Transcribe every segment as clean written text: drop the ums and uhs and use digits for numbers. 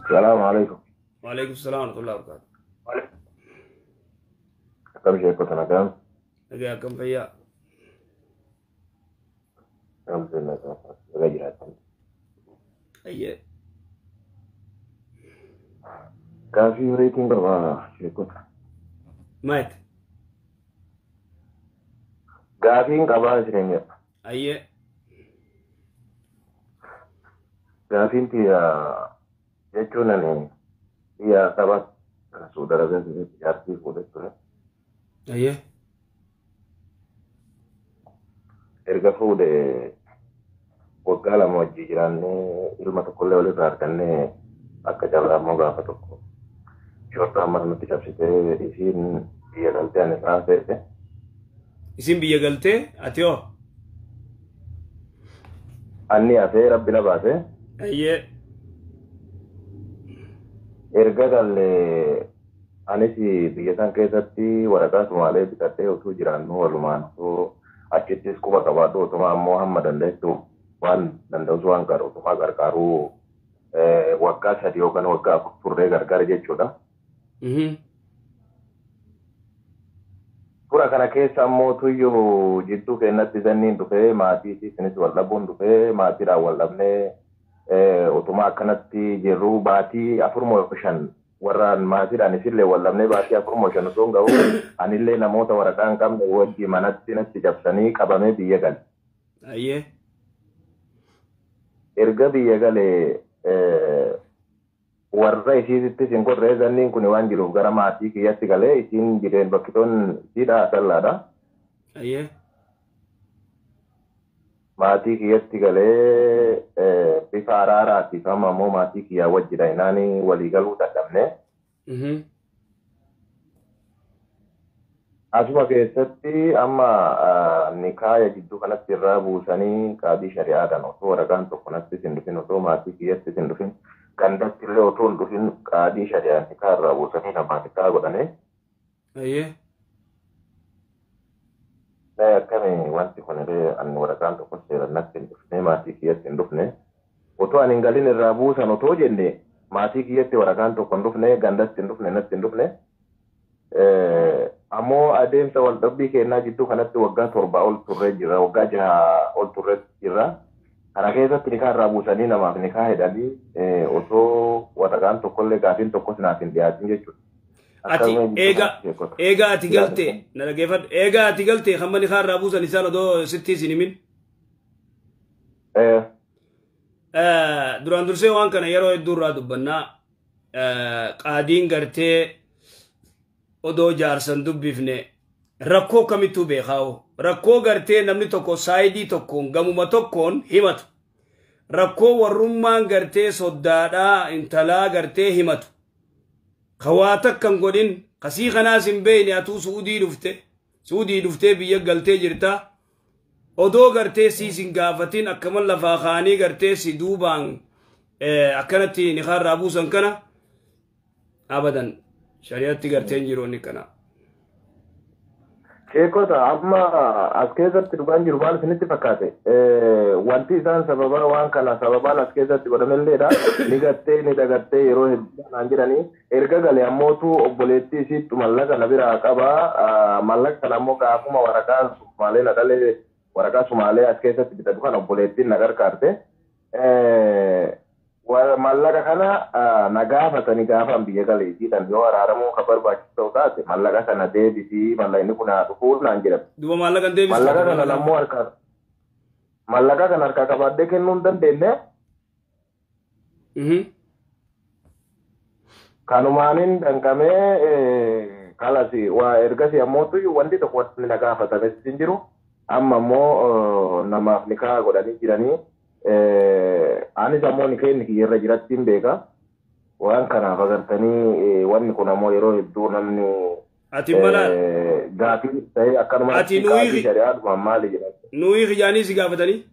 Salaamu alaikum. Waalaikum salaam wa rahmatullahi wa barakatuh. Akkam sheekota nagaan? Nagaa akkam fayyaa? Alhamdulillah nagaa jiraatan. Ayyee. Gaafii wayiitiin qaba sheekota. Maayit? Gaafiin qabaa jireenya. Ayyee. Gaafiin tiyya jechuun ani biyya saba Suudi Arabiyaa keessatti jaartii fuudhee ture. Ayyee. Erga fuudhee waggaa 2 wajjii jiraannee ilma tokkollee walirraa argannee akka carraa immoo gaafa tokko shortaa mana nutti cabsitee isiin biyya galtee ani irraa feete. Isin biyya galtee ati hoo? Anni hafee rabbi na baase. Ayyee. Erga gallee anis biyya san keessatti waraqaa Sumaalee bitadhee utuu jiraannu walumaan osoo achittis quba qabaadhu utuma ammoo hamma dandeettu waan danda'us waan qaru utuma gargaaruu waggaa 3 yookaan waggaa 4 turree gargaara jechuudha. Tura kana keessa ammoo tuyyuu jidduu keenyatti zanniin dhufee maatii isinis wal dhabuun dhufee maatiidhaan wal dhabnee utuma akkanatti jirru baatii 4 moo 5 warraan maatiidhaan isillee wal dhabnee baatii 4 moo 5 osoo hin ga'u anillee namoota waraqaa hin qabne wajji manatti natti cabsanii qabamee biyya gale. Ayyee. Erga biyya galee warra isiittis hin gorree zanniin kun waan jiruuf gara maatii kiyyatti galee isiin jireen bakkitoon isiidha asallaadha. Ayyee. Maatii kiyyatti galee bifa araaraatiif amma ammoo maatii kiyyaa wajjidha inaani walii galuu dadhabne. Asuma keessatti amma nikaaya jidduu kanatti irraa buusanii qaadii shari'aadhaan osoo waraqaan tokko natti hin dhufin osoo maatii kiyyatti hin dhufin gandatti illee otoo hin dhufin qaadii shari'aan nikaa irraa buusanii namaa nikaa godhane. Ayyee. Akkami wanti kun illee ani waraqaan tokko seeraan natti hin dhufne maatii kiyyatti hin dhufne otoo ani hin galin irraa buusan otoo jenne maatii kiyyatti waraqaan tokko hin dhufne gandatti hin dhufne natti hin dhufne. Ammoo adeemsa wal dhabbii kennaa jidduu kanatti waggaa 7 ol turree jira waggaa 6 ol turree jira. Kana keessatti nikaa irraa buusanii namaaf nikaa hidhanii osoo waraqaan tokkollee gaafiin tokkos naaf hin dhiyaatin jechuudha. Ati eega ati galtee na dhaggeeffadhu eega ati galtee hamma nikaa irraa buusan isaan odoo sitti isin himin. Duraan dursee waan kana yeroo hedduu irraa dubbannaa qaadiin gartee odoo jaarsan dubbifne rakkoo kamittuu beekaa'u rakkoo gartee namni tokko saayidii tokkoon gamuma tokkoon himatu rakkoo warrummaan gartee soddaadhaa intalaa gartee himatu kawaa takkan godhin kasii kanaas hin beekne atuu Suudii dhuftee biyya galtee jirta odoo gartee siis hin gaafatin akkaman lafaa kaanii gartee si duubaan akkanatti nikaarraa buusan kana abadan shari'aatti gartee hin jiru inni kana. Sheekota amma as keessatti dhugaan jiru maal isinitti fakkaate? Wanti isaan sababa waan kana sababaan as keessatti godhamelleedha. Ni gattee ni dagattee yeroo hedduu naan jedhanii erga gale ammootu obboleettii isiittu mallaqa na biraa qaba. Mallaqa kana ammoo gaafuma waraqaa Sumaalee na dhalee waraqaa Sumaalee as keessatti bitatu kana obboleettiin na gargaarte. Mallaqa kana na gaafatanii gaafan biyya galee isiidhaan yoo araaramuu kan barbaachisu ta'u taate mallaqa kana deebisii mallaqni kun haa dhufuu naan jedhame. Duuba maallaqa hin deebistu? Mallaqa kana ammoo harkaa mallaqa kana harkaa qabaadhee kennuu hin dandeenye. Kanumaanin danqamee kalasi waa ergasii ammoo wanti tokko wanti na gaafatames hin jiru. Amma ammoo namaaf nikaa godhanii jiranii. Anis ammoo ni kenni kiyyarra jiratti hin beeka. Waan kanaaf agartanii wanni kun ammoo yeroo hedduu namni Ati mala gaafii ta'ee akkanuma ati nuyi shari'aadhuma maali jedhama. Nuyi jaanii si gaafatanii?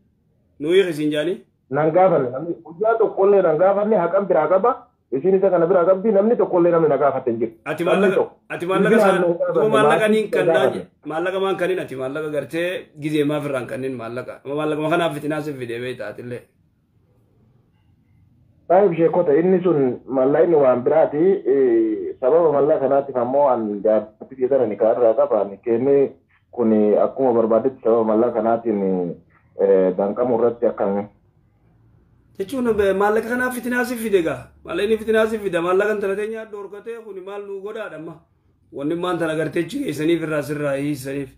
Nuyi siin jaanii? Nan gaafanne namni guyyaa tokkollee nan gaafanne haqan biraa qaba. Isin isa kana biraa qabdi namni tokkollee namni na gaafate hin jiru. Ati maallaqa isaan duuba maallaqa niin kannaa maallaqa maan kannin ati maallaqa gartee gizee maaf irraan kannin maallaqa maallaqa kanaaf fitinaa si fidee beektaa atillee. Taayib sheekota inni sun mallaqni waan biraati sababa mallaqa kanaatiif ammoo an jaartii keessan ni kaarraa qaba kennee kun akkuma barbaadetti sababa mallaqa kanaatiin danqamu irratti akkami. Jechuun maallaqa kanaaf fitinaa si fide gaa maallaqni fitinaa si fida maallaqa tana teenya dhoorkatee kun maal nu godhaadha amma wanni maan tana gartee chigeessaniif irraa sirraa hiisaniif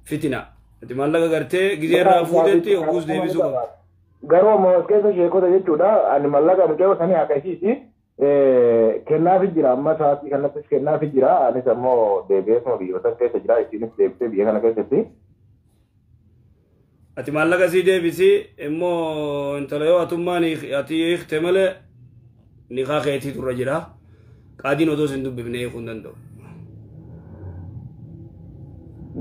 fitina ati maallaqa gartee gizee irraa fuutetti hogguus deebisuu qabda. Garuu ammoo as keessa sheekota jechuudha ani mallaqa mucaa sanii akkasiiti kennaafi jira amma sa'aatii kanattis kennaafi jira anis ammoo deebi'eesuma biyyoota keessa jira isiinis deebitee biyya kana keessatti. Ati maallaqa sii deebisi immoo intala yoo atummaan ati hiikte malee niqaa keetii turra jira qaadiin otoo sin dubbifne hiikuu hin danda'u.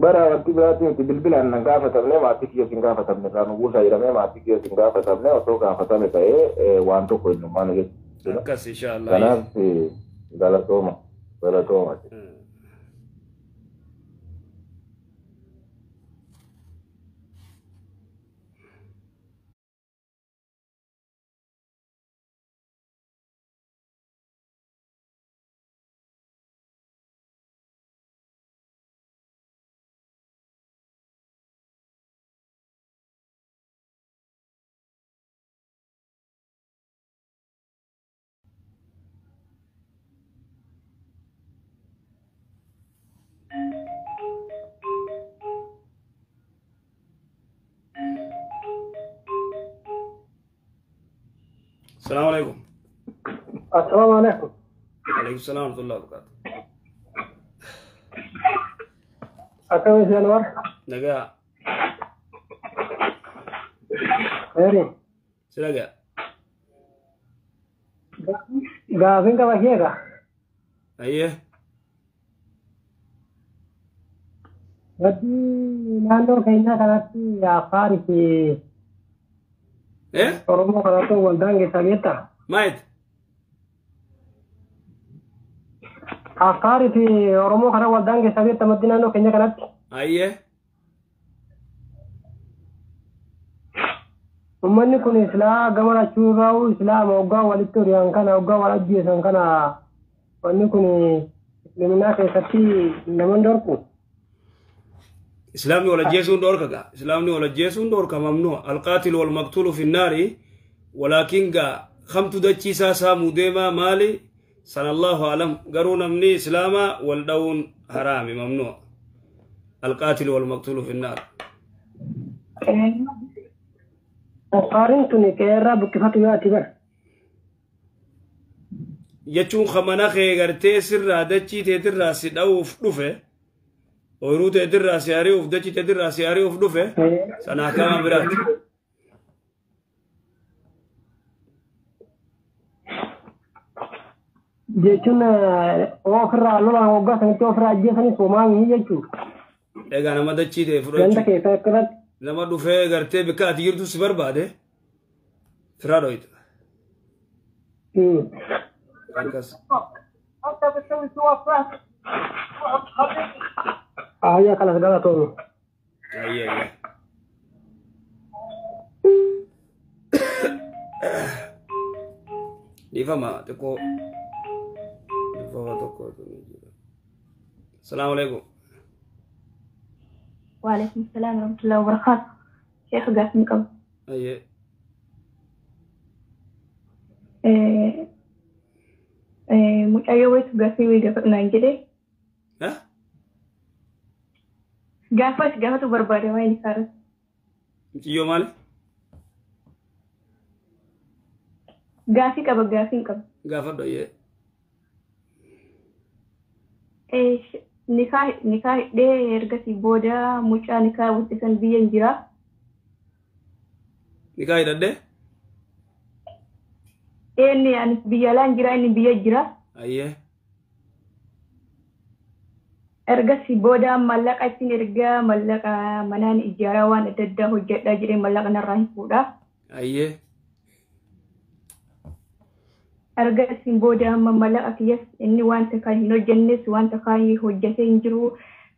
Bara wanti biraatti nuti bilbilaan nan gaafatamne maatii kiyya sin gaafatamne irraa nu buusaa jedhamee maatii kiyya sin gaafatamne osoo gaafatame ta'ee waan tokko hin dhummaanu jechuudha. Akkas inshaallah. Kanaaf galatooma galatooma. السلام عليكم. السلام عليكم. وعليكم السلام ورحمة الله وبركاته. أكمل يا أنور؟ نجا. خيري. سلام. غافين كما هيك. أيه. ودي نانو كينا كانت يا في إيه؟ Oromoo kanatti waldaan keessaa beektaa? Maayit? Affaarii fi Oromoo kana waldaan keessaa beektaa maddi naannoo keenya kanatti? Ayyee. Uummanni kun islaa gama lachuu irraa islaama hoggaa walitti horiyan kana hoggaa wal ajjeesan kana wanni kun islaminaa keessatti nama dhorku. إسلامي ولا جيسون دورك جا إسلامي ولا جيسون دورك ممنوع القاتل والمقتول في النار ولكن جا خمت دتشي ساسا موديما مالي صلى الله عليه قرونا مني إسلاما والدون حرامي ممنوع القاتل والمقتول في النار. وقارنتني كيرا بكفات ياتي بر يچون خمنا خيغرتي سر دتشي تيتر راس دوف دفه ooyiruu teetirraa si ari'uuf dachi teetirraa si ari'uuf dhufe sana akkama biraati. Jechuun ofirraa lolaan waggaa sanitti ofirraa ajjeesanis homaa jechuudha. Egaa nama dachii ta'e Ganda fudhachuu keessaa akkanatti nama dhufee gartee bakka ati jirtu si barbaade firaa dhoyita. Akkas. Ayyaa kanas galatoomi. Ayyee ayyee. Dhiifama xiqqoo dhiifama tokko jira. Salaamu alaikum. وعليكم السلام ورحمة الله وبركاته. شيخ قاسم قبل. Ayyee. Mucayyoo wayitu gaaffii wayii gaafadhu naan jedhee Ha? Gaafa si gaafatu barbaade waa'ee nikaa irratti. Mucayyoo maali? Gaaffii qaba gaaffii hin qabu. Gaafadhu ayyee. Nikaa hidhee ergasii booda mucaa nikaa hojjetan biyya hin jira. Nikaa hidhadhee? Inni ani biyya alaa hin jira inni biyya jira. Ayyee. Ergasii booda mallaqa ittiin ergaa mallaqa manaan ijaaraa waan adda addaa hojjedhaa jedhee mallaqa narraa hin fuudha. Ayyee. Ergasii booda amma mallaqa kiyyas inni wanta kan hin hojjennes wanta kan hojjetee hin jiru.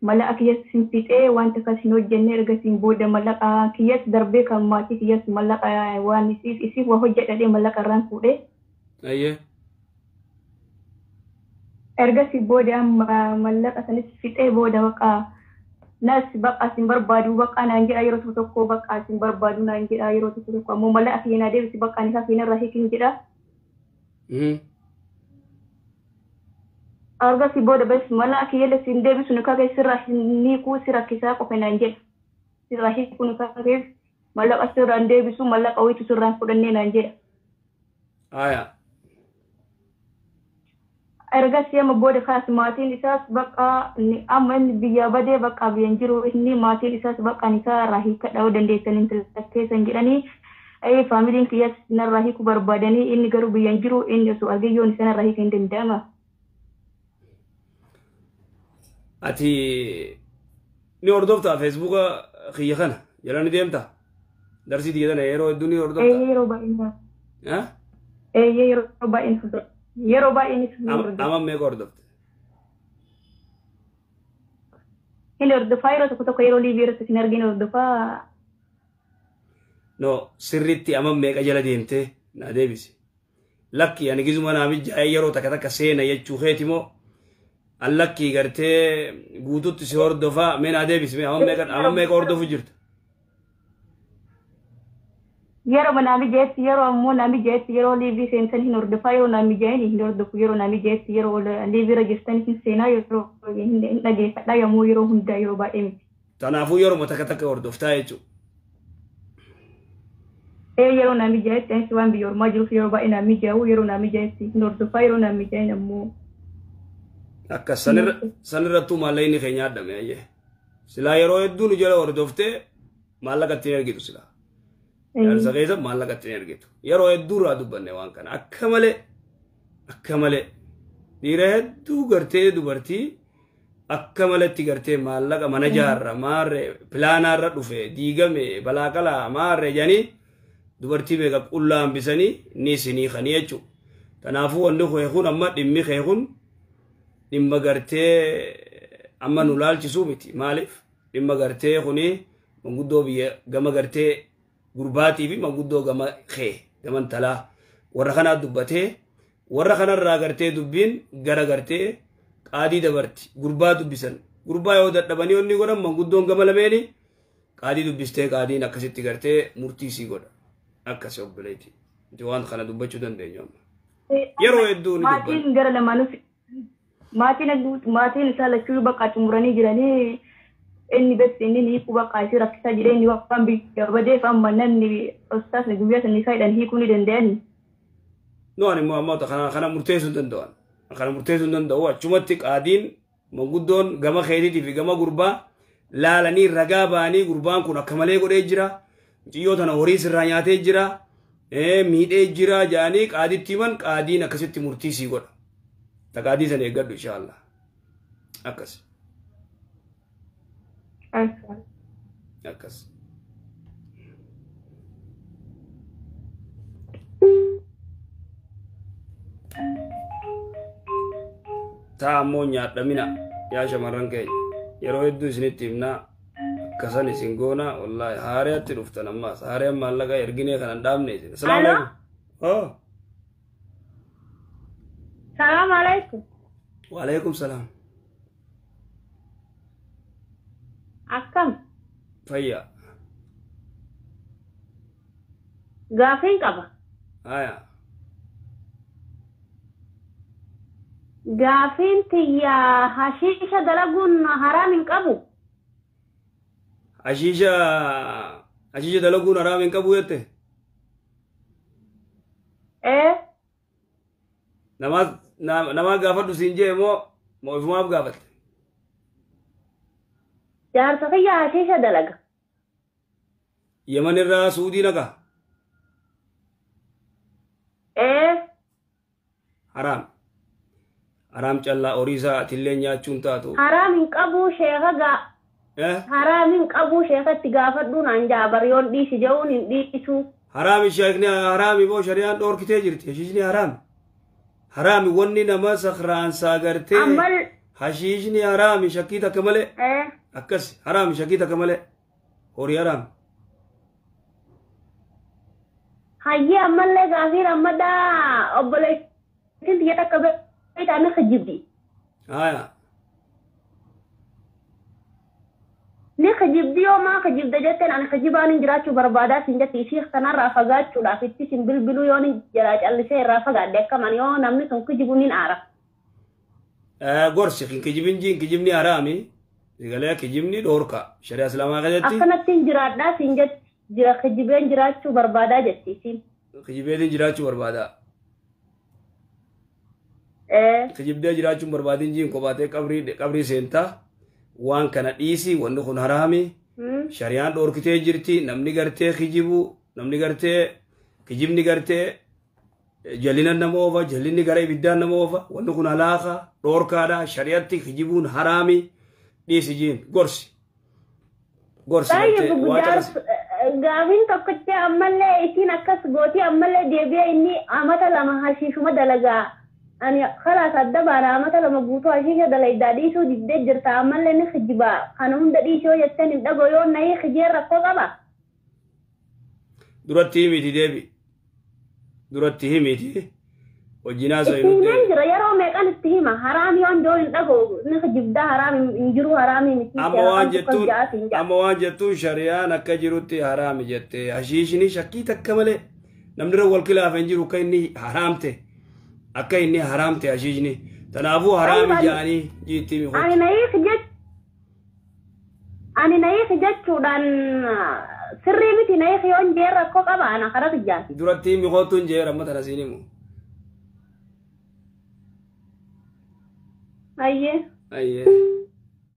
Mallaqa kiyyas hin fixee wanta akkas hin hojjenne ergasiin booda mallaqa kiyyas darbee kan maatii kiyyas mallaqa waan isiif waa hojjedhadhee mallaqa irraan fuudhee. Ayyee. Ergasii booda amma mallaqa sanis fixee booda baqa nas baqa sin barbaadu baqa naan jedha yeroo tokko tokko baqa sin barbaadu naan jedha yeroo tokko tokko ammoo mallaqa kiyya naa deebisi baqa ani isaa irraa hiikin jedha. Ergasii booda bas mallaqa kiyya sin deebisu ni kakee sirraa hiikuu si rakkisaa qofa naan jedha. Sirraa hiikuu ni kakee mallaqa sirraan deebisu mallaqa wayitu sirraan fudhannee naan jedha. Aya. Ergasii amma booda kaas maatiin isaas bakka amma inni biyya badee bakka biyyan jiru inni maatiin isaas bakka isaa irraa hiikadhaa dandeessan intala keessan jedhanii faamiliin kiyyas narraa hiikuu barbaadanii inni garuu biyyan jiru inni osoo argayyoon isa narraa hiikuu hin danda'ama. Ati ni hordoftaa feesbuuka kiyya kana jala ni deemtaa? Darsii tiyya tana yeroo hedduu ni hordoftaa? Yeroo baay'ee. Yeroo baay'ee. Yeroo baay'ee. Amma meeqa hordofte? Hin hordofaa yeroo tokko tokko yeroo liivii irratti hin arginu hordofaa. No sirriitti amma meeqa jala deemtee naa deebisi. Lakki ani gizuma naa mijaa'ee yeroo takka takka seena jechuu keeti moo an lakkii gartee guututti si hordofaa mee naa deebisi mee amma meeqa hordofu jirta? Yeroo naa mijaa'etti yeroo ammoo naa mijaa'etti yeroo liivii seensan hin hordofaa yeroo naa mijaa'in hin hordofu yeroo naa mijaa'etti yeroo liivii irra jirtan hin seenaa yeroo hin dhageeffadhaa yommuu yeroo hundaa yeroo baay'ee miti. Kanaafuu yeroo takka takka hordoftaa jechuudha. Yeroo naa mijaa'etti anis waan biyya ormaa jiruuf yeroo baay'ee naa mijaa'u yeroo naa mijaa'etti hin hordofaa yeroo naa mijaa'in ammoo. Akka sanirrattuu maallaqni keenya addame ayyee. Silaa yeroo hedduu nu jala hordoftee maallaqa ittiin ergitu silaa. Jaarsa keessa maallaqa ittiin ergitu. Yeroo hedduu irraa dubbanne waan kana akka malee dhiira hedduu gartee dubartii akka maletti gartee maallaqa mana jaarra maarree pilaanaarra dhufe diigame balaaqalaa maarree jedhanii dubartii meeqa qullaa hambisanii ni isinii kanii jechuudha. Kanaafuu wanni kun amma dhimmi kee kun dhimma gartee amma nu laalchisuu miti. Maaliif dhimma gartee kuni manguddoo biyya gama gartee gurbaatii fi manguddoo gama kee gama talaa warra kanaa dubbatee warra kanarraa gartee dubbiin gara gartee qaadii dabarti gurbaa dubbisan gurbaa yoo dadhabanii onni godhan manguddoon gama lameeni qaadii dubbistee qaadiin akkasitti gartee murtii sii godha akkas obboleetti nuti waan kana dubbachuu dandeenyu amma yeroo hedduu ni dubbanna. Maatiin gara lamaanuu maatiin isaa lachuu bakka xumuranii jiranii inni bes inni hiikuu bakka isii rakkisaa jedhee inni waan biyya badeef amma namni ustaasni guyyaa sana isaa hidhan hiikuu ni danda'an. No ani immoo amma kana murteessuu hin danda'an. Kana murteessuu hin danda'u achumatti qaadiin manguddoon gama keetiitii fi gama gurbaa laalanii ragaa ba'anii gurbaan kun akka malee godhee jira. Mucayyoo tana horii sirraa nyaatee jira. Miidhee jira jedhanii qaaditti himan qaadiin akkasitti murtii sii godha. Ta qaadii sana eeggadhu inshaallah. Akkas. Akkas. Taa ammoo nyaadhamina yaa shamarran keenya yeroo hedduu isinitti himnaa akkasan isin goona wallaahi haariyaatti dhuftan ammaas haariyaan maallaqa erginee kana hin dhaabne isin. Asalaamu alaikum. Oh. Salaam alaikum. Wa alaikum salaam. Akkam. Fayyaa. Gaafiin qaba. Aya. Gaafiin tiyya hashiisha dalaguun haraam hin qabu. Hashiisha dalaguun haraam hin qabu jette? Ee. Namaa gaafadhu siin jee moo ofumaaf gaafatte? Jaarsa kiyya hashiisha dalaga. Yemen irraa Suudii naqa? Ee. Haraam. Haraam callaa horii isaa atillee nyaachuun taatu. Haraam hin qabu sheeka gaa. Haraam hin qabu sheekatti gaafadhu naan jaabar yoon dhiisi jehuun hin dhiisu. Haraami sheekni haraami boo shari'aan dhoorkitee jirti. Hashiishni haraami. Haraami wanni nama sakraansaa gartee. Hashiishni haraami shakkii takka malee. Akkas haraami shakkii takka malee. Horii haraami. Hayyee ammallee gaafii rammadaa obboleettiin tiyya takka beektaa ni kijibdi. Haya. Ni kijibdi yoo maa kijibda jetteen ani kijibaan hin jiraachuu barbaadaa siin jetti ishii kanarraa fagaachuudhaaf itti sin bilbiluu yoo ni jalaa callisee irraa fagaadhe akkaman yoo namni sun kijibu nin aara. Gorsi hin kijibin jiin kijibni haraami. Egalee kijibni dhoorka shari'a islaamaa keessatti. Akkanatti hin jiraadhaa siin jetti jira kijibeen jiraachuu barbaadaa jetti isiin. Kijibeetiin jiraachuu barbaadaa. Kijibdee jiraachuun barbaadin jiin kophaatee qabrii seentaa. Waan kana dhiisi wanni kun haraami. Shari'aan dhoorkitee jirti namni gartee kijibu namni gartee kijibni gartee jalina nama oofa jalinni gara ibiddaan nama oofa wanni kun halaaka dhoorkaadha shari'atti kijibuun haraami dhiisi jiin gorsi. Gorsi gartee waa caqasi. Gaafiin tokkicha ammallee isiin akkas gootii ammallee deebi'ee inni amata lama hashiishuma dalagaa. Ani khalaas adda baana amata lama guutuu hashiisha dalaydaa dhiisuu diddee jirta ammallee ni kijibaa kana hunda dhiisoo jetteen hin dhagoo yoo nayii kijeen rakkoo qaba. Duratti himiti deebi. Duratti himiti. Wajjinaa Itti himeen jira yeroo meeqan itti hima haraami yoon joo hin dhagoo ni kijibdaa haraami hin jiru haraami miti. Amma waan jettuun shari'aan akka jirutti haraami jette hashiishni shakkii takka malee namni irra wal kilaafa hin jiru akka inni haraamte. Akka inni haraamte hashiishni tanaafuu haraami jedhanii jiitti himi. Ani nayiif jechuudhaan sirrii miti nayiif yoon jee rakkoo qaba ana karaa kijjaan. Duratti himi kootuun jee amma tana siin himu. Ayyee. Ayyee.